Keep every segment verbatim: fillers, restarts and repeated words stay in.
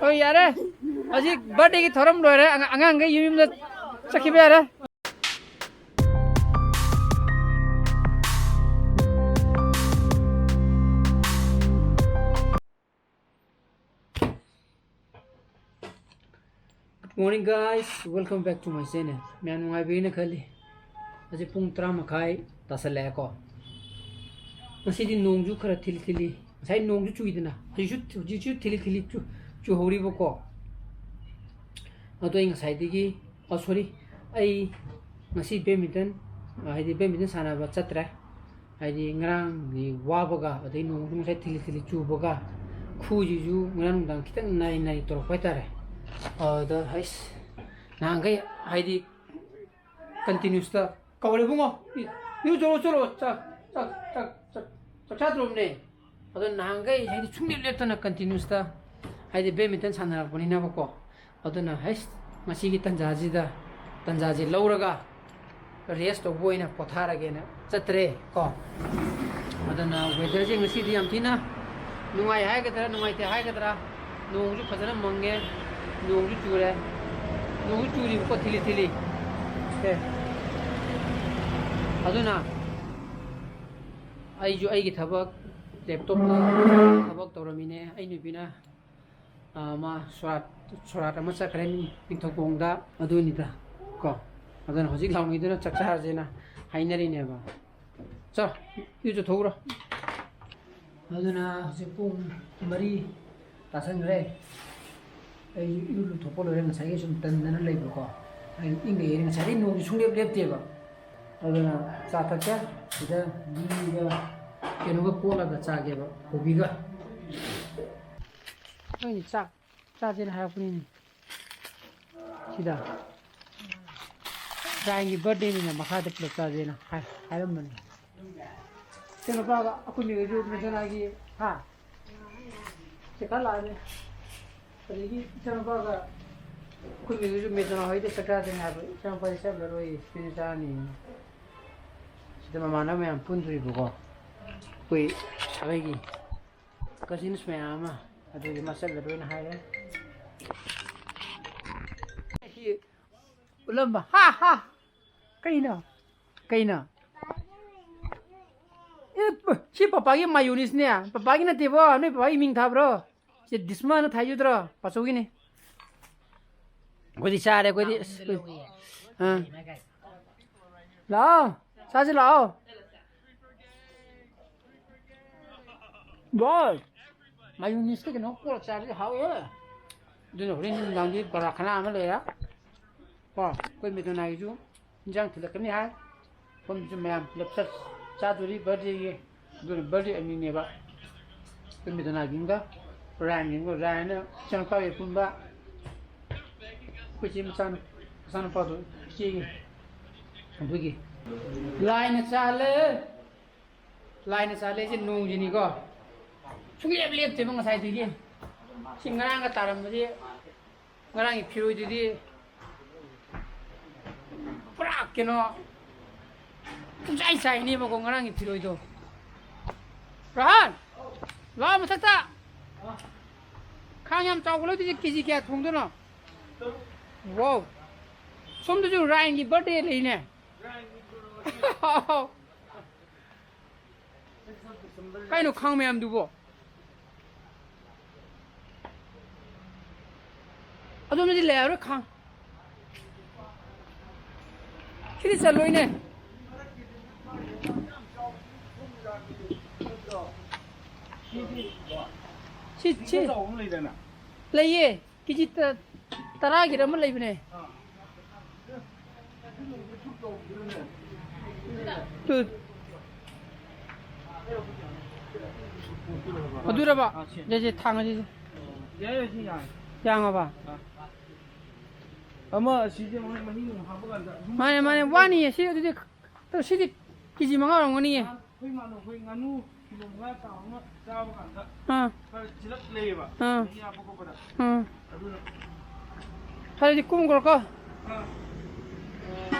ꯍꯣꯏ, ꯌꯥꯔꯦ꯫ ꯍꯧꯖꯤꯛ birthdayꯒꯤ ꯊꯧꯔꯝ ꯂꯣꯏꯔꯦ꯫ ꯑꯉꯥ-, ꯑꯉꯥꯡꯈꯩ ꯌꯨꯝ ꯌꯨꯝꯗ ꯆꯠꯈꯤꯕ ꯌꯥꯔꯦ꯫ Good morning, guys, welcome back to my channel. ꯃꯌꯥꯝ ꯅꯨꯡꯉꯥꯏꯕꯤꯔꯤꯅ ꯈꯜꯂꯤ꯫ ꯍꯧꯖꯤꯛ ꯄꯨꯡ ꯇꯔꯥ ꯃꯈꯥꯏ ꯇꯥꯁꯜꯂꯛꯑꯦꯀꯣ꯫ ꯉꯁꯤꯗꯤ ꯅꯣꯡꯁꯨ ꯈꯔ ꯊꯤꯂꯤ ꯊꯤꯂꯤ꯫ ꯉꯁꯥꯏ ꯅꯣꯡꯁꯨ ꯆꯨꯏꯗꯅ, ꯍꯧꯖꯤꯛꯁꯨ, ꯍꯧꯖꯤꯛꯁꯨ ꯊꯤꯂꯤ ꯊꯤꯂꯤ ꯆꯨ-, ꯆꯨꯍꯧꯔꯤꯕꯀꯣ꯫ ꯑꯗꯣ ꯑꯩ ꯉꯁꯥꯏꯗꯒꯤ, ꯑꯣ, sorry, ꯑꯩ ꯉꯁꯤ badminton, ꯍꯥꯏꯗꯤ badminton ꯁꯥꯟꯅꯕ ꯆꯠꯇ꯭ꯔꯦ꯫ ꯍꯥꯏꯗꯤ ꯉꯔꯥꯡꯒꯤ ꯋꯥꯕꯒ, ꯑꯗꯩ ꯅꯣꯡꯁꯨ ꯉꯁꯥꯏ ꯊꯤꯂꯤ ꯊꯤꯂꯤ ꯆꯨꯕꯒ, ꯈꯨꯁꯤꯁꯨ ꯉꯔꯥꯡ ꯅꯨꯡꯗꯥꯡ ꯈꯤꯇꯪ ꯅꯥꯔꯤ ꯅꯥꯔꯤ ꯇꯧꯔꯛꯄ ꯍꯥꯏꯇꯥꯔꯦ꯫ ꯑꯗꯨꯗ ꯍꯩꯁ, ꯅꯍꯥꯟꯈꯩ ꯍꯥꯏꯗꯤ continuousꯇ ꯀꯧꯔꯦ, "ꯏꯕꯨꯡꯉꯣ, ꯏ-, ꯏꯔꯨ ꯆꯠꯂꯣ, ꯆꯠꯂꯣ, ꯆꯥꯛ, ꯆꯥꯛ, ꯆꯥꯛ, ꯆꯥꯛ, ꯆꯥꯛ ꯆꯥꯗ꯭ꯔꯣꯕꯅꯦ?" ꯑꯗꯣ ꯅꯍꯥꯟꯈꯩ ꯍꯥꯏꯗꯤ ꯁꯨꯡꯂꯦꯞ ꯂꯦꯞꯇꯅ continuousꯇ ꯍꯥꯏꯗꯤ badminton ꯁꯥꯟꯅꯔꯛꯄꯅꯤꯅꯕꯀꯣ꯫ ꯑꯗꯨꯅ ꯍꯩꯁ, ꯉꯁꯤꯒꯤ ꯇꯟꯖꯥꯁꯤꯗ, ꯇꯟꯖꯥꯁꯤ ꯂꯧꯔꯒ rest ꯇꯧꯕ ꯑꯣꯏꯅ ꯄꯣꯊꯥꯔꯒꯦꯅ ꯆꯠꯇ꯭ꯔꯦ ꯀꯣ꯫ ꯑꯗꯨꯅ weatherꯁꯦ ꯉꯁꯤꯗꯤ ꯌꯥꯝ ꯊꯤꯅ ꯅꯨꯡꯉꯥꯏ ꯍꯥꯏꯒꯗ꯭ꯔꯥ, ꯅꯨꯡꯉꯥꯏꯇꯦ ꯍꯥꯏꯒꯗ꯭ꯔꯥ, ꯅꯣꯡꯁꯨ ꯐꯖꯅ ꯃꯪꯉꯦ, ꯅꯣꯡꯁꯨ ꯆꯨꯔꯦ, ꯅꯣꯡꯁꯨ ꯆꯨꯔꯤꯕꯀꯣ ꯊꯤꯂꯤ ꯊꯤꯂꯤ꯫ ꯑꯦ꯫ ꯑꯗꯨꯅ ꯑꯩꯁꯨ ꯑꯩꯒꯤ ꯊꯕꯛ laptopꯇ ꯊꯕꯛ ꯇꯧꯔꯝꯃꯤꯅꯦ꯫ ꯑꯩ ꯅꯨꯄꯤꯅ, ꯑ, ꯃꯥ ꯁꯣꯔꯥꯠ, ꯁꯣꯔꯥꯠ ꯑꯃ ꯆꯠꯈ꯭ꯔꯦ ꯅꯤꯡꯊꯧꯈꯣꯡꯗ, ꯑꯗꯨꯅꯤꯗ ꯀꯣ꯫ ꯑꯗꯨꯅ ꯍꯧꯖꯤꯛ ꯂꯥꯎꯅꯩꯗꯨꯅ ꯆꯥꯛ ꯆꯥꯔꯁꯦꯅ ꯍꯥꯏꯅꯔꯤꯅꯦꯕ꯫ ꯆꯣ, ꯏꯔꯨ ꯆꯠꯊꯣꯛꯎꯔꯣ꯫ ꯑꯗꯨꯅ ꯍꯧꯖꯤꯛ ꯄꯨꯡ ꯃꯔꯤ ꯇꯥꯁꯟꯈ꯭ꯔꯦ꯫ ꯑꯩ ꯏꯔꯨ ꯂꯨꯊꯣꯛꯄ ꯂꯣꯏꯔꯦ, ꯉꯁꯥꯏꯒꯤ ꯁꯨꯝ ꯇꯟꯗꯅ ꯂꯩꯕꯀꯣ꯫ ꯑꯩ ꯏꯪꯒ ꯏꯪꯉꯦ, ꯉꯁꯥꯏꯗꯩ ꯅꯣꯡꯁꯦ ꯁꯨꯡꯂꯦꯞ ꯂꯦꯞꯇꯦꯕ꯫ ꯑꯗꯨꯅ ꯆꯥ ꯊꯛꯀꯦ꯫ ꯁꯤꯗ ꯃꯤꯒ ꯀꯩꯅꯣꯒ ꯀꯣꯠꯂꯒ ꯆꯥꯒꯦꯕ, ꯀꯣꯕꯤꯒ꯫ ꯅꯣꯏꯅꯤ ꯆꯥꯛ ꯆꯥꯁꯦꯅ ꯍꯥꯏꯔꯛꯄꯅꯤꯅꯦ꯫ ꯁꯤꯗ ꯔꯥꯏꯟꯒꯤ birthdayꯅꯤꯅ ꯃꯈꯥꯗ ꯄꯨꯂꯞ ꯆꯥꯁꯦꯅ ꯍꯥꯏ-, ꯍꯥꯏꯔꯝꯕꯅꯤ꯫ ꯏꯆꯟꯅꯨꯄꯥꯒ ꯑꯩꯈꯣꯏ ꯃꯤꯈꯩꯁꯨ ꯃꯦꯗꯅꯥꯒꯤ, ꯍꯥ? ꯆꯦꯀꯥ ꯂꯥꯛꯑꯅꯤ꯫ ꯑꯗꯒꯤ ꯏꯆꯟꯅꯨꯄꯥꯒ ꯑꯩꯈꯣꯏ ꯃꯤꯈꯩꯁꯨ ꯃꯦꯗꯅꯥ ꯍꯣꯏꯗ ꯆꯥꯛ ꯆꯥꯗꯣꯏꯅꯦ ꯍꯥꯏꯕ꯫ ꯏꯆꯟꯅꯨꯄꯥꯗꯤ ꯆꯠꯂꯔꯣꯏ, ꯁꯤꯗ ꯆꯥꯔꯅꯤ꯫ ꯁꯤꯗ ꯃꯃꯥꯟꯅꯕ ꯃꯌꯥꯝ ꯄꯨꯟꯗꯣꯔꯤꯕꯀꯣ꯫ ꯑꯩꯈꯣꯏ ꯁꯥꯒꯩꯒꯤ cousins ꯃꯌꯥꯝ ꯑꯃ꯫ ꯑꯗꯨꯒꯤ ꯃꯆꯜ ꯂꯣꯏꯅ ꯍꯥꯏꯔꯦ꯫ ꯎꯠꯂꯝꯕ꯫ ꯍꯥ, ꯍꯥ꯫ ꯀꯩꯅꯣ? ꯀꯩꯅꯣ? ꯑꯦ, ꯄ-, ꯁꯤ ꯄꯄꯥꯒꯤ ꯃꯥꯌꯣꯅꯤꯁꯅꯦ꯫ ꯄꯄꯥꯒꯤ ꯅꯠꯇꯦꯕꯣ꯫ ꯅꯣꯏ ꯄꯄꯥꯒꯤ ꯃꯤꯡ ꯊꯥꯕ꯭ꯔꯣ? ꯁꯤ ꯗꯤꯁꯃꯥꯅ ꯊꯥꯏꯖꯗ꯭ꯔꯣ? ꯄꯥꯆꯧꯒꯤꯅꯤ꯫ ꯑꯩꯈꯣꯏꯗꯤ ꯆꯥꯔꯦ, ꯑꯩꯈꯣꯏꯗꯤ꯫ ꯑꯁ, ꯑꯥ꯫ ꯂꯥꯛꯑꯣ, ꯆꯥꯁꯤ ꯂꯥꯛꯑꯣ꯫ ꯕꯣꯏ, ꯃꯥꯌꯣꯅꯤꯁꯀ ꯀꯩꯅꯣ ꯀꯣꯠꯂ ꯆꯥꯕꯗꯤ ꯍꯥꯎꯋꯦ꯫ ꯑꯗꯨꯅ ꯍꯣꯔꯦꯟ ꯅꯨꯡꯗꯥꯡꯗꯤ ꯕꯣꯔꯥ ꯈꯅꯥ ꯑꯃ ꯂꯩꯔꯦ꯫ ꯀꯣ, ꯑꯩꯈꯣꯏ ꯃꯦꯗꯣꯅꯥꯒꯤꯁꯨ ꯏꯟꯖꯥꯡ ꯊꯤꯜꯂꯛꯀꯅꯤ ꯍꯥꯏ꯫ ꯁꯣꯝꯗꯁꯨ ꯃꯌꯥꯝ ꯄꯨꯂꯞ ꯆꯠ-, ꯆꯥꯗꯣꯔꯤ birthdayꯒꯤ꯫ ꯑꯗꯨꯅ birthday ꯑꯅꯤꯅꯦꯕ꯫ ꯑꯩꯈꯣꯏ ꯃꯦꯗꯣꯅꯥꯒꯤ ꯑꯃꯒ ꯔꯥꯌꯟꯒꯤ ꯑꯃꯒ꯫ ꯔꯥꯌꯟꯅ ꯏꯆꯥꯅꯨꯄꯥꯒꯤ ꯄꯨꯟꯕ, ꯑꯩꯈꯣꯏ ꯆꯦ ꯃꯆꯥꯅꯨ-, ꯃꯆꯥꯅꯨꯄꯥꯗꯣ ꯏꯆꯦꯒꯤ꯫ ꯑꯗꯨꯒꯤ ꯂꯥꯏꯅ ꯆꯥꯜꯂꯦ꯫ ꯂꯥꯏꯅ ꯆꯥꯜꯂꯦꯁꯦ ꯅꯣꯡꯁꯤꯅꯤꯀꯣ꯫ ꯁꯨꯡꯂꯦꯞ ꯂꯦꯞꯇꯦꯕ ꯉꯁꯥꯏꯗꯒꯤ꯫ ꯁꯤ ꯉꯔꯥꯡꯒ ꯇꯥꯔꯝꯕꯗꯤ, ꯉꯔꯥꯡꯒꯤ ꯐꯤꯔꯣꯏꯗꯨꯗꯤ ꯄꯨꯔꯥ ꯀꯩꯅꯣ ꯄꯨꯡꯆꯥꯏ ꯆꯥꯏꯅꯦꯕꯀꯣ ꯉꯔꯥꯡꯒꯤ ꯐꯤꯔꯣꯏꯗꯣ꯫ ꯔꯣꯍꯟ, ꯂꯥꯛꯑꯣ ꯃꯊꯛꯇ꯫ ꯈꯥꯡ ꯌꯥꯝ ꯆꯥꯎꯕ ꯂꯧꯗꯣꯏꯁꯦ ꯀꯦ ꯖꯤ ꯀꯌꯥ ꯊꯣꯡꯗꯣꯏꯅꯣ? ꯋꯥꯎ꯫ ꯁꯣꯝꯗꯁꯨ ꯔꯥꯌꯟꯒꯤ birthday ꯂꯩꯅꯦ꯫ ꯀꯩꯅꯣ ꯈꯥꯡ ꯃꯌꯥꯝꯗꯨꯕꯣ? ꯑꯗꯣꯝꯗꯗꯤ ꯂꯩꯔꯔꯣꯏ ꯈꯥꯡ꯫ ꯁꯤꯗꯤ ꯆꯜꯂꯣꯏꯅꯦ꯫ ꯁꯤ, ꯁꯤ꯫ ꯂꯩꯌꯦ꯫ ꯀꯦ ꯖꯤ ꯇ-, ꯇꯔꯥꯒꯤꯔ ꯑꯃ ꯂꯩꯕꯅꯦ꯫ ꯇꯨ꯫ ꯑꯗꯨꯔꯕ? ꯑꯥ, ꯁꯤ꯫ ꯁꯦ, ꯁꯦ, ꯊꯥꯡꯉꯁꯤ, ꯁꯦ꯫ ꯌꯥꯏ, ꯌꯥꯏ, ꯁꯤ ꯌꯥꯏ꯫ ꯌꯥꯡꯉꯕ? ꯑꯥ꯫ ꯑꯃ ꯑꯁꯤꯁꯦ ꯃꯣꯏ ꯃꯍꯤ ꯅꯨꯡ ꯍꯥꯞꯄ ꯀꯥꯟꯗ ꯑꯗꯨꯝ ꯃꯥꯅꯦ, ꯃꯥꯅꯦ, ꯋꯥꯅꯤꯌꯦ꯫ ꯁꯤ ꯑꯗꯨꯗꯤ, ꯇꯨ, ꯁꯤꯗꯤ ꯀꯦ ꯖꯤ ꯃꯉꯥ ꯑꯣꯏꯔꯝꯒꯅꯤꯌꯦ꯫ ꯑꯩꯈꯣꯏ ꯃꯥꯅꯣ, ꯑꯩꯈꯣꯏ ꯉꯥꯅꯨ ꯀꯤꯂꯣ ꯃꯉꯥ ꯆꯥꯕ ꯑꯃ ꯆꯥꯕ ꯀꯥꯟꯗ ꯑꯥ꯫ ꯈꯔ ꯆꯤꯂꯞ ꯂꯩꯌꯦꯕ꯫ ꯑꯥ꯫ ꯃꯍꯤ ꯍꯥꯞꯄ ꯈꯣꯠꯄꯗ꯫ ꯑꯥ꯫ ꯑꯗꯨꯅ ꯐꯔꯦ, ꯑꯗꯨꯗꯤ ꯀꯨꯝꯈ꯭ꯔꯣꯀꯣ꯫ ꯑꯥ꯫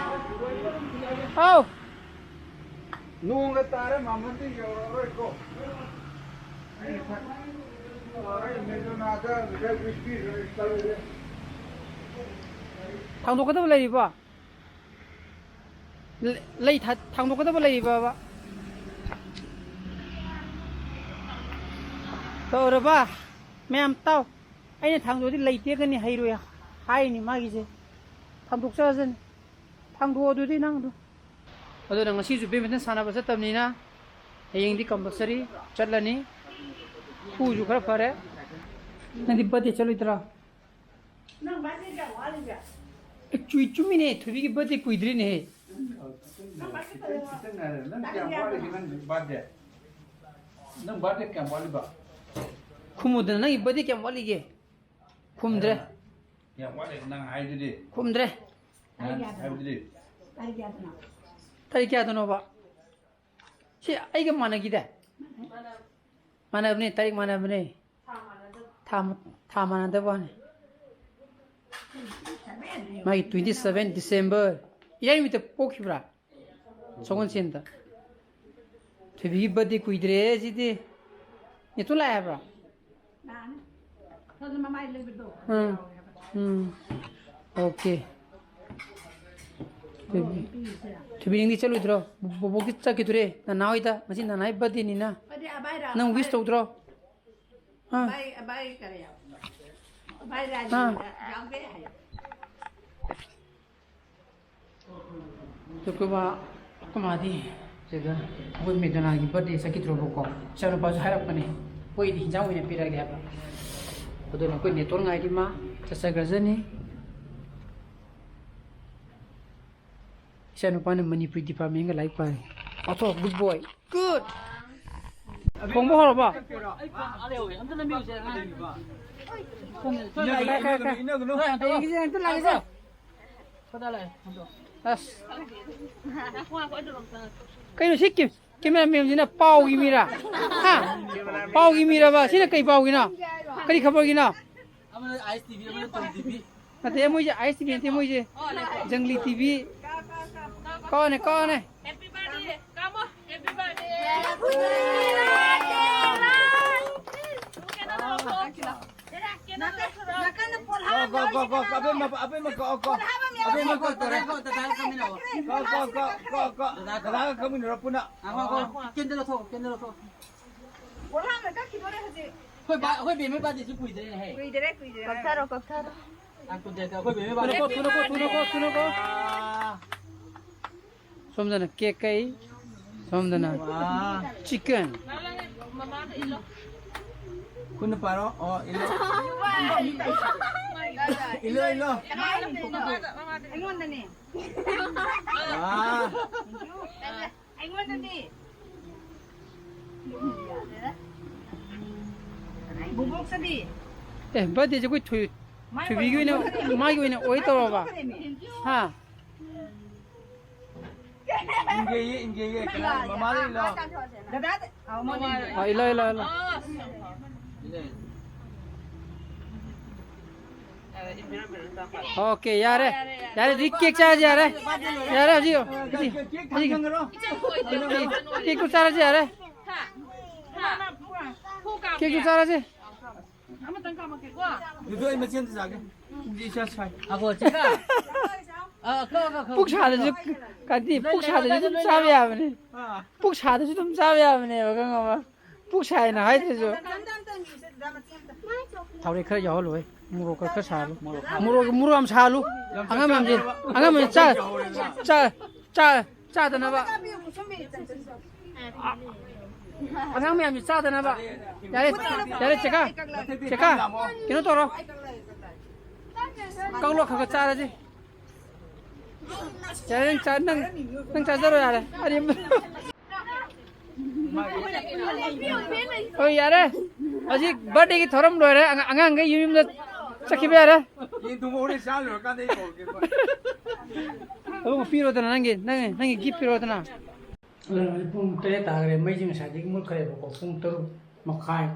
ꯍꯥꯎ꯫ ꯅꯣꯡꯒ ꯇꯥꯔꯦ, ꯃꯥꯃꯗꯤ ꯌꯧꯔꯛꯑꯔꯣꯏꯀꯣ꯫ ꯊꯥꯡꯗꯣꯛꯀꯗꯕ ꯂꯩꯔꯤꯕꯣ? ꯂ-, ꯂꯩ ꯊꯥ-, ꯊꯥꯡꯗꯣꯛꯀꯗꯕ ꯂꯩꯔꯤꯕꯕ? ꯇꯧꯔꯕ? ꯃꯌꯥꯝ ꯇꯥꯎ꯫ ꯑꯩꯅ ꯊꯥꯡꯗꯣꯛꯑꯗꯤ ꯂꯩ ꯇꯦꯛꯀꯅꯤ ꯍꯩꯔꯣꯏ ꯍꯥꯏꯅꯤ ꯃꯥꯒꯤꯁꯦ꯫ ꯊꯥꯡꯗꯣꯛꯆꯔꯁꯅꯤ꯫ ꯊꯥꯡꯗꯣꯛꯑꯣ ꯑꯗꯨꯗꯤ ꯅꯪꯗꯣ꯫ ꯑꯗꯨꯅ ꯉꯁꯤꯁꯨ badminton ꯁꯥꯟꯅꯕ ꯆꯠꯇꯕꯅꯤꯅ ꯍꯌꯦꯡꯗꯤ compulsory ꯆꯠꯂꯅꯤ꯫ ꯈꯨꯁꯨ ꯈꯔ ꯐꯔꯦ꯫ ꯅꯪꯗꯤ birthday ꯆꯠꯂꯣꯏꯗ꯭ꯔꯥ? ꯅꯪ birthday ꯀꯌꯥꯝ ꯋꯥꯠꯂꯤꯒꯦ? ꯑꯦ, ꯆꯨꯏ ꯆꯨꯝꯃꯤꯅꯦ, ꯊꯣꯏꯕꯤꯒꯤ birthday ꯀꯨꯏꯗ꯭ꯔꯤꯅꯦꯍꯦ꯫ ꯅꯪ birthday ꯀꯌꯥꯝ ꯋꯥꯠꯂꯤ? ꯅꯪ ꯀꯌꯥꯝ ꯋꯥꯠꯂꯤꯒꯦ ꯅꯪ birthday? ꯅꯪ birthday ꯀꯌꯥꯝ ꯋꯥꯠꯂꯤꯕ? ꯈꯨꯝꯃꯨꯗꯅ, ꯅꯪꯒꯤ birthday ꯀꯌꯥꯝ ꯋꯥꯠꯂꯤꯒꯦ? ꯈꯨꯝꯗ꯭ꯔꯦ꯫ ꯀꯌꯥꯝ ꯋꯥꯠꯂꯤ ꯅꯪ ꯍꯥꯏꯗꯨꯗꯤ? ꯈꯨꯝꯗ꯭ꯔꯦ꯫ ꯅꯪ ꯍꯥꯏꯕꯗꯨꯗꯤ? ꯇꯥꯔꯤꯛ ꯀꯌꯥꯗꯅꯣ? ꯇꯥꯔꯤꯛ ꯀꯌꯥꯗꯅꯣꯕ? ꯁꯤ ꯑꯩꯒ ꯃꯥꯟꯅꯈꯤꯗꯦ꯫ ꯃꯥꯟꯅꯕꯅꯦ, ꯇꯥꯔꯤꯛ ꯃꯥꯟꯅꯕꯅꯦ꯫ ꯊꯥ ꯃꯥꯟꯅꯗꯕ꯫ ꯊꯥ ꯃ-, ꯊꯥ ꯃꯥꯟꯅꯗꯕ ꯋꯥꯅꯤ꯫ ꯃꯥꯒꯤ twenty seven December꯫ ꯏꯔꯥꯏ ꯅꯨꯃꯤꯠꯇ ꯄꯣꯛꯈꯤꯕ꯭ꯔꯥ? ꯁꯒꯣꯜꯁꯦꯟꯗ꯫ ꯊꯣꯏꯕꯤꯒꯤ birthday ꯀꯨꯏꯗ꯭ꯔꯦ ꯁꯤꯗꯤ꯫ ꯅꯦꯇꯣ ꯂꯥꯛꯑꯦ ꯍꯥꯏꯕ꯭ꯔꯣ? ꯂꯥꯛꯑꯅꯤ꯫ ꯈꯔꯁꯨ ꯃꯃꯥꯏ ꯂꯩꯕꯗꯣ꯫ ꯎꯝ꯫ ꯎꯝ꯫ Okay꯫ ꯊꯣꯏꯕꯤ, ꯊꯣꯏꯕꯤ, ꯅꯪꯗꯤ ꯆꯠꯂꯣꯏꯗ꯭ꯔꯣ? ꯕꯣꯕꯣꯛꯇꯤ ꯆꯠꯈꯤꯗ꯭ꯔꯦ꯫ ꯅꯅꯥ ꯍꯣꯏꯗ꯫ ꯉꯁꯤ ꯅꯅꯥ ꯍꯣꯏ birthdayꯅꯤꯅ꯫ Birthday ꯑꯕꯥꯏꯔ-, ꯅꯪ wish ꯑꯕꯥꯏ-, ꯇꯧꯗ꯭ꯔꯣ? ꯍꯥ? ꯑꯕꯥꯏ, ꯑꯕꯥꯏ ꯀꯔꯤ? ꯑꯕꯥꯏ ꯍꯥ? ꯔꯥꯖꯤꯗ ꯌꯥꯎꯒꯦ ꯍꯥꯏꯌꯣ꯫ ꯑꯗꯨ ꯑꯩꯈꯣꯏ ꯕꯥ, ꯑꯩꯈꯣꯏ ꯃꯥꯗꯤ ꯁꯤꯗ ꯑꯩꯈꯣꯏ ꯃꯦꯗꯣꯅꯥꯒꯤ birthday ꯆꯠꯈꯤꯗ꯭ꯔꯣꯕꯀꯣ, ꯏꯆꯥꯅꯨꯄꯥꯁꯨ ꯍꯥꯏꯔꯛꯄꯅꯦ, "ꯑꯩꯈꯣꯏꯗꯤ ꯍꯤꯟꯖꯥꯡ ꯑꯣꯏꯅ ꯄꯤꯔꯛꯑꯒꯦ" ꯍꯥꯏꯕ꯫ ꯑꯗꯨꯅ ꯑꯩꯈꯣꯏ ꯅꯦꯇꯣꯟ ꯉꯥꯏꯔꯤ, ꯃꯥ ꯆꯠꯆꯈ꯭ꯔꯖꯅꯤ꯫ ꯏꯆꯥꯅꯨꯄꯥꯅ ꯃꯅꯤꯄꯨꯔꯤ departmentꯒ ꯂꯥꯏꯔꯤꯛ ꯄꯥꯔꯤ꯫ ꯑꯣꯊꯣ, good boy, good꯫ ꯊꯣꯡꯕ ꯍꯧꯔꯕꯣ? ꯑꯩ ꯐꯣꯟ ꯑꯥ ꯂꯩꯍꯧꯋꯦ, ꯑꯝꯇ ꯅꯝꯕꯤꯌꯨꯁꯦ, ꯑꯉꯥꯡ꯫ ꯏꯟꯅꯒꯅꯨ, ꯏꯟꯅꯒꯅꯨ, ꯏꯟꯅꯒꯅꯨ꯫ ꯍꯌꯦꯡꯒꯤꯁꯦ ꯑꯝꯇ ꯂꯥꯛꯑꯒꯦꯁꯦ꯫ ꯑꯁ꯫ ꯀꯩꯅꯣ ꯁꯤ ꯀꯦ-, cameramanꯁꯤꯅ ꯄꯥꯎꯒꯤ ꯃꯤꯔꯥ? ꯍꯥ? ꯄꯥꯎꯒꯤ ꯃꯤꯔꯕ? ꯁꯤꯅ ꯀꯩ ꯄꯥꯎꯒꯤꯅꯣ? ꯀꯔꯤ ꯈꯕꯔꯒꯤꯅꯣ? ꯑꯃꯅ ꯑꯥꯏ ꯑꯦꯁ ꯇꯤ ꯚꯤ, ꯑꯃꯅ ꯇꯣꯝ ꯇꯤ ꯚꯤ꯫ ꯅꯠꯇꯦ, ꯃꯣꯏꯁꯦ ꯑꯥꯏ ꯑꯦꯁ ꯇꯤ ꯚꯤ ꯅꯠꯇꯦ, ꯃꯣꯏꯁꯦ ꯖꯪꯒꯂꯤ ꯇꯤ ꯚꯤ꯫ ꯀꯥꯎꯅꯦ, ꯀꯥꯎꯅꯦ꯫ Happy birthday, ꯀꯥꯃꯣ꯫ Happy birthday꯫ ꯀꯣ, ꯀꯣ, ꯀꯣ, ꯀꯣ, ꯑꯕꯦꯝꯃ, ꯑꯕꯦꯝꯃ ꯀꯣ, ꯀꯣ꯫ ꯑꯕꯦꯝꯃ ꯀꯣ, ꯇꯧꯔꯦ꯫ ꯀꯣ, ꯀꯣ, ꯀꯣ, ꯀꯣ, ꯀꯣ, ꯀꯣ꯫ ꯗꯗꯥꯒ ꯀꯝꯃꯤꯟꯅꯧꯔꯣ ꯄꯨꯟꯅ꯫ ꯉꯥꯏꯈꯣ, ꯉꯥꯏꯈꯣ꯫ ꯀꯦꯟꯗꯜ ꯂꯧꯊꯣꯛ, ꯀꯦꯟꯗꯜ ꯂꯧꯊꯣꯛ꯫ ꯄꯣꯂꯥꯡꯅ ꯀꯛꯈꯤꯗꯣꯔꯦ ꯍꯧꯖꯤꯛ꯫ ꯑꯩꯈꯣꯏ ꯕꯥ-, ꯑꯩꯈꯣꯏ ꯕꯦꯝꯃꯩ ꯕꯥꯔꯗꯦꯁꯨ ꯀꯨꯏꯗ꯭ꯔꯦꯅꯦꯍꯦ꯫ ꯀꯨꯏꯗꯔꯦ, ꯀꯨꯏꯗꯔꯦ꯫ ꯀꯛꯊꯔꯣ, ꯀꯛꯊꯔꯣ꯫ ꯑ, ꯀꯨꯏꯗ꯭ꯔꯦ, ꯑꯩꯈꯣꯏ ꯕꯦꯝꯃꯩ ꯕꯥꯔꯗꯦ꯫ ꯊꯨꯅꯀꯣ, ꯊꯨꯅꯀꯣ, ꯊꯨꯅꯀꯣ, ꯊꯨꯅꯀꯣ꯫ ꯁꯣꯝꯗꯅ ꯀꯦꯛ ꯀꯛꯏ, ꯁꯣꯝꯗꯅ ꯋꯥ꯫ ꯆꯤꯛꯀꯟ꯫ ꯈꯨꯠꯅ ꯄꯥꯏꯔꯣ꯫ ꯑꯣ, ꯏꯜꯂꯣ꯫ ꯏꯜꯂꯣ, ꯏꯜꯂꯣ꯫ ꯑꯩꯉꯣꯟꯗꯅꯦ꯫ ꯋꯥ꯫ ꯑꯩꯉꯣꯟꯗꯗꯤ꯫ ꯕꯣꯕꯣꯛꯇꯗꯤ꯫ ꯑꯦ, ꯕꯥꯔꯗꯦꯁꯦ ꯑꯩꯈꯣꯏ ꯊꯣꯏ-, ꯃꯥꯏ ꯊꯣꯏꯕꯤꯒꯤ ꯑꯣꯏꯅ, ꯑꯣꯏꯅ ꯃꯥꯒꯤ ꯑꯣꯏꯅ ꯑꯣꯏ ꯇꯧꯔꯕ? ꯍꯥ? ꯏꯟꯒꯦꯌꯦ, ꯏꯟꯒꯦꯌꯦ꯫ ꯀꯅꯥ? ꯃꯃꯥꯗ ꯏꯜꯂꯣ꯫ ꯗꯗꯥꯗ꯫ ꯑꯧ, ꯃꯃꯥꯗ꯫ ꯑꯣ, ꯏꯜꯂꯣ, ꯏꯜꯂꯣ, ꯏꯜꯂꯣ꯫ ꯏꯜꯂꯣ꯫ ꯑꯣꯀꯦ, ꯌꯥꯔꯦ꯫ ꯌꯥꯔꯦ, ꯍꯧꯖꯤꯛ ꯀꯦꯛ ꯆꯥꯔꯁꯤ, ꯌꯥꯔꯦ꯫ ꯌꯥꯔꯦ, ꯍꯧꯖꯤꯛ, ꯍꯧꯖꯤꯛ, ꯀꯦꯛ ꯍꯧꯖꯤꯛ꯫ ꯊꯥꯡꯖꯟꯈ꯭ꯔꯣ꯫ ꯀꯦꯛ, ꯀꯦꯛꯇꯨ ꯆꯥꯔꯁꯤ, ꯌꯥꯔꯦ꯫ ꯀꯦꯛꯇꯨ ꯆꯥꯔꯁꯤ꯫ ꯑꯃꯇꯪ ꯀꯥꯝꯃꯛꯀꯦꯀꯣ꯫ ꯑꯗꯨꯗꯣ ꯑꯩ ꯃꯆꯦ ꯑꯝꯇ ꯆꯥꯒꯦ꯫ ꯄꯨꯛꯁꯦ ꯏꯁꯥ ꯁꯥꯏ꯫ ꯑꯈꯣ, ꯆꯦꯒ꯫ ꯑ, ꯀꯛꯑꯣ, ꯀꯛꯑꯣ, ꯀꯛꯑꯣ꯫ ꯄꯨꯛ ꯁꯥꯗ꯭ꯔꯁꯨ, ꯀꯥꯟꯇꯤ, ꯄꯨꯛ ꯁꯥꯗ꯭ꯔꯁꯨ ꯑꯗꯨꯝ ꯆꯥꯕ ꯌꯥꯕꯅꯦ꯫ ꯑꯥ꯫ ꯄꯨꯛ ꯁꯥꯗ꯭ꯔꯁꯨ ꯑꯗꯨꯝ ꯆꯥꯕ ꯌꯥꯕꯅꯦꯕ, ꯈꯪꯉꯕ? ꯄꯨꯛ ꯁꯥꯏꯅ ꯍꯥꯏꯗ꯭ꯔꯁꯨ꯫ ꯊꯥꯎꯔꯦꯛ ꯈꯔ ꯌꯥꯎꯍꯜꯂꯣꯍꯦ꯫ ꯃꯣꯔꯣꯛ ꯈꯔ, ꯈꯔ ꯁꯥꯍꯜꯂꯨ꯫ ꯃꯣꯔꯣꯛ ꯌꯥꯝ ꯁꯥꯍꯜꯂꯨ꯫ ꯃꯣꯔꯣꯛ, ꯃꯣꯔꯣꯛ ꯌꯥꯝ ꯁꯥꯍꯜꯂꯨ꯫ ꯑꯉꯥꯡ ꯃꯌꯥꯝꯁꯦ, ꯑꯉꯥꯡ ꯃꯌꯥꯝ ꯆꯥ-, ꯆꯥ-, ꯆꯥ-, ꯆꯥꯗꯅꯕ꯫ ꯑꯉꯥꯡ ꯃꯌꯥꯝꯁꯦ ꯆꯥꯗꯅꯕ꯫ ꯌꯥꯔꯦ, ꯌꯥꯔꯦ, ꯆꯦꯀꯥ꯫ ꯆꯦꯀꯥ, ꯀꯩꯅꯣ ꯇꯧꯔꯣ꯫ ꯀꯛꯂꯣ, ꯈꯔ ꯈꯔ ꯆꯥꯔꯁꯤ꯫ ꯌꯥꯔꯦ, ꯅꯪ ꯆꯥ-, ꯅꯪ, ꯅꯪ ꯆꯥꯖꯔꯣ, ꯌꯥꯔꯦ꯫ ꯑꯔꯦꯝꯕ꯫ ꯍꯣꯏ, ꯌꯥꯔꯦ꯫ ꯍꯧꯖꯤꯛ ꯕꯥꯔꯗꯦꯒꯤ ꯊꯧꯔꯝ ꯂꯣꯏꯔꯦ꯫ ꯑꯉꯥ-, ꯑꯉꯥꯡꯈꯩ ꯌꯨꯝ ꯌꯨꯝꯗ ꯆꯠꯈꯤꯕ ꯌꯥꯔꯦ꯫ ꯌꯦꯟ ꯊꯣꯡꯕ ꯍꯣꯔꯦꯟ ꯆꯥ ꯂꯣꯏꯔꯀꯥꯟꯗ ꯑꯩ ꯀꯧꯔꯛꯀꯦ꯫ ꯑꯕꯨꯡꯉꯣ, ꯄꯤꯔꯣꯗꯅ, ꯅꯪꯒꯤ, ꯅꯪꯒꯤ, ꯅꯪꯒꯤ ꯒꯤꯐ ꯄꯤꯔꯣꯗꯅ꯫ ꯑꯗꯨꯅ ꯍꯧꯖꯤꯛ ꯄꯨꯡ ꯇꯔꯦꯠ ꯇꯥꯈ꯭ꯔꯦ꯫ ꯃꯩꯁꯦ ꯉꯁꯥꯏꯗꯒꯤ ꯃꯨꯠꯈ꯭ꯔꯦꯕꯀꯣ꯫ ꯄꯨꯡ ꯇꯔꯨꯛ ꯃꯈꯥꯏ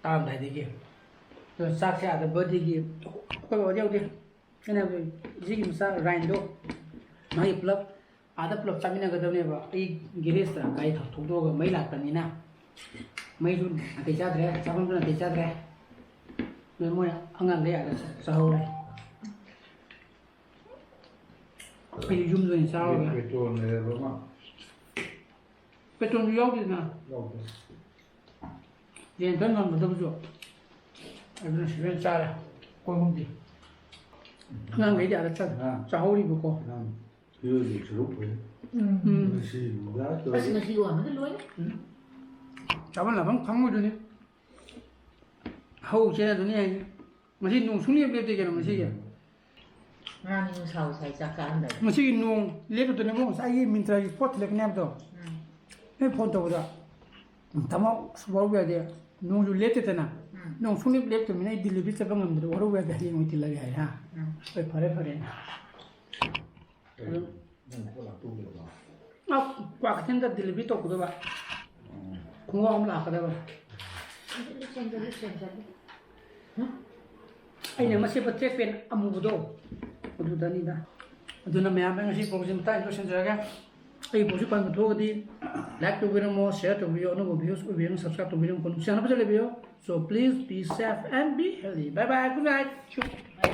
ꯇꯥꯔꯝꯗꯥꯏꯗꯒꯤ꯫ ꯑꯗꯣ ꯆꯥꯛꯁꯦ ꯑꯥꯗ ꯕꯥꯔꯗꯦꯒꯤ ꯑꯩꯈꯣꯏ ꯕꯥꯗꯤ ꯌꯥꯎꯗꯦ꯫ ꯑꯩꯅ ꯍꯥꯏꯕꯗꯤ ꯏꯆꯦꯒꯤ ꯃꯆꯥ ꯔꯥꯏꯟꯗꯣ, ꯃꯥꯒꯤ ꯄꯨꯂꯞ ꯑꯥꯗ ꯄꯨꯂꯞ ꯆꯥꯃꯤꯟꯅꯒꯗꯕꯅꯦꯕ꯫ ꯑꯩ ꯒꯦꯔꯦꯖꯇ ꯒꯥꯔꯤ ꯊꯧ-, ꯊꯧꯗꯣꯛꯑꯒ ꯃꯩ ꯂꯥꯛꯇꯕꯅꯤꯅ ꯃꯩꯁꯨ ꯅꯥꯇꯩ ꯆꯥꯗ꯭ꯔꯦ, ꯆꯥꯐꯝꯁꯨ ꯅꯥꯇꯩ ꯆꯥꯗ꯭ꯔꯦ꯫ ꯃꯣꯏ ꯑꯉꯥꯡꯗ ꯌꯥꯔꯦ ꯆꯥꯍꯧꯔꯦ꯫ ꯑꯩ ꯌꯨꯝꯗ ꯑꯣꯏꯅ ꯆꯥꯔꯒ꯫ ꯄꯦꯇ꯭ꯔꯣꯜ ꯂꯩꯔꯕ ꯑꯃ꯫ ꯄꯦꯇ꯭ꯔꯣꯜꯁꯨ ꯌꯥꯎꯗꯦꯗꯅ꯫ ꯌꯥꯎꯗꯦ꯫ ꯌꯦꯟ ꯈꯔ ꯉꯝꯒꯗꯕꯁꯨ꯫ ꯑꯗꯨꯅ ꯁꯤꯗ ꯑꯣꯏꯅ ꯆꯥꯔꯦ꯫ ꯑꯩꯈꯣꯏ ꯑꯍꯨꯝꯗꯤ꯫ ꯑꯉꯥꯡꯈꯩꯗꯤ ꯑꯥꯗ ꯆꯠ-, ꯑꯉꯥꯡ꯫ ꯆꯥꯍꯧꯔꯤꯕꯀꯣ꯫ ꯑꯉꯥꯡ꯫ ꯐꯤꯔꯣꯜꯒꯤ ꯁꯔꯨꯛ ꯐꯩ꯫ ꯎꯝ꯫ ꯎꯝ꯫ ꯉꯁꯤ ꯅꯨꯡꯗꯥꯡ ꯇꯧꯔꯦ꯫ ꯑꯁ, ꯉꯁꯤ ꯋꯥꯡꯕꯗ ꯂꯣꯏꯔꯦ꯫ ꯎꯝ꯫ ꯆꯥꯐꯝ ꯂꯥꯐꯝ ꯈꯪꯉꯣꯏꯗꯣꯏꯅꯤ꯫ ꯍꯧ ꯆꯦꯟ ꯑꯗꯨꯅꯤ ꯍꯥꯏꯁꯦ꯫ ꯉꯁꯤ ꯅꯣꯡ ꯁꯨꯡꯂꯦꯞ ꯂꯦꯞꯇꯦ ꯀꯩꯅꯣ ꯉꯁꯤꯒꯤ꯫ ꯎꯝ꯫ ꯉꯔꯥꯡꯗꯤ ꯅꯨꯡꯁꯥ ꯁꯥꯏ ꯆꯥꯛ ꯆꯥꯔꯝꯗꯥꯏꯗ꯫ ꯉꯁꯤꯒꯤ ꯅꯣꯡ ꯂꯦꯞꯇꯗꯅꯕꯨ ꯉꯁꯥꯏꯒꯤ ꯃꯤꯟꯇ꯭ꯔꯥꯒꯤ ꯄꯣꯠ ꯊꯤꯜꯂꯛꯀꯅꯤ ꯍꯥꯏꯕꯗꯣ꯫ ꯎꯝ꯫ ꯅꯣꯏ ꯐꯣꯟ ꯇꯧꯕꯗ, "ꯇꯥꯃꯣ, ꯑꯁ ꯋꯥꯔꯧꯕ ꯌꯥꯗꯦ꯫ ꯅꯣꯡꯁꯨ ꯂꯦꯞꯇꯦꯗꯅ꯫ ꯎꯝ꯫ ꯅꯣꯡ ꯁꯨꯡꯂꯦꯞ ꯂꯦꯞꯇꯕꯅꯤꯅ ꯑꯩ ꯗꯤꯂꯤꯚꯔꯤ ꯆꯠꯄ ꯉꯝꯗ꯭ꯔꯦ꯫ ꯋꯥꯔꯧꯕ ꯌꯥꯗꯦ, ꯍꯌꯦꯡ ꯑꯣꯏꯅ ꯊꯤꯜꯂꯒꯦ" ꯍꯥꯏ, ꯍꯥ? ꯎꯝ꯫ ꯍꯣꯏ, ꯐꯔꯦ, ꯐꯔꯦ꯫ ꯑꯗꯨꯝ ꯅꯪ ꯄꯣꯠ ꯂꯥꯛꯇꯧꯕꯗꯣ? ꯑ, ꯀ꯭ꯋꯥꯀꯩꯊꯦꯜꯗ ꯗꯤꯂꯤꯚꯔꯤ ꯇꯧꯒꯗꯕ꯫ ꯎꯝ꯫ ꯈꯣꯡꯒ꯭ꯔꯥꯎ ꯑꯃ ꯂꯥꯛꯀꯗꯕ꯫ ꯆꯦꯟꯖꯜꯂꯨ, ꯆꯦꯟꯖꯜꯂꯨ꯫ ꯍꯨꯝ? ꯑꯩꯅ ꯑꯃ ꯁꯦꯠꯄ ꯇ꯭ꯔꯦꯛ ꯄꯦꯟ ꯑꯃꯨꯕꯗꯣ, ꯑꯗꯨꯗꯅꯤꯗ꯫ ꯑꯗꯨꯅ ꯃꯌꯥꯝ, ꯑꯩ ꯉꯁꯤ ꯄ꯭ꯔꯣꯒ꯭ꯔꯥꯝꯁꯤ ꯃꯇꯥꯡꯁꯤꯗ ꯂꯣꯏꯁꯤꯟꯖꯔꯒꯦ꯫ ꯑꯩ ꯄ꯭ꯔꯣꯒ꯭ꯔꯥꯝꯁꯤ ꯄꯥꯝꯕ ꯊꯣꯛꯑꯒꯗꯤ like ꯇꯧꯕꯤꯔꯝꯃꯣ, share ꯇꯧꯕꯤꯌꯣ, ꯑꯅꯧꯕ views ꯑꯣꯏꯕꯤꯔꯝꯃꯣ, subscribe ꯇꯧꯕꯤꯔꯝꯃꯣ, ꯅꯨꯡꯁꯤꯅꯕ ꯂꯩꯕꯤꯌꯣ꯫ So please be safe and be healthy. Bye bye, good night.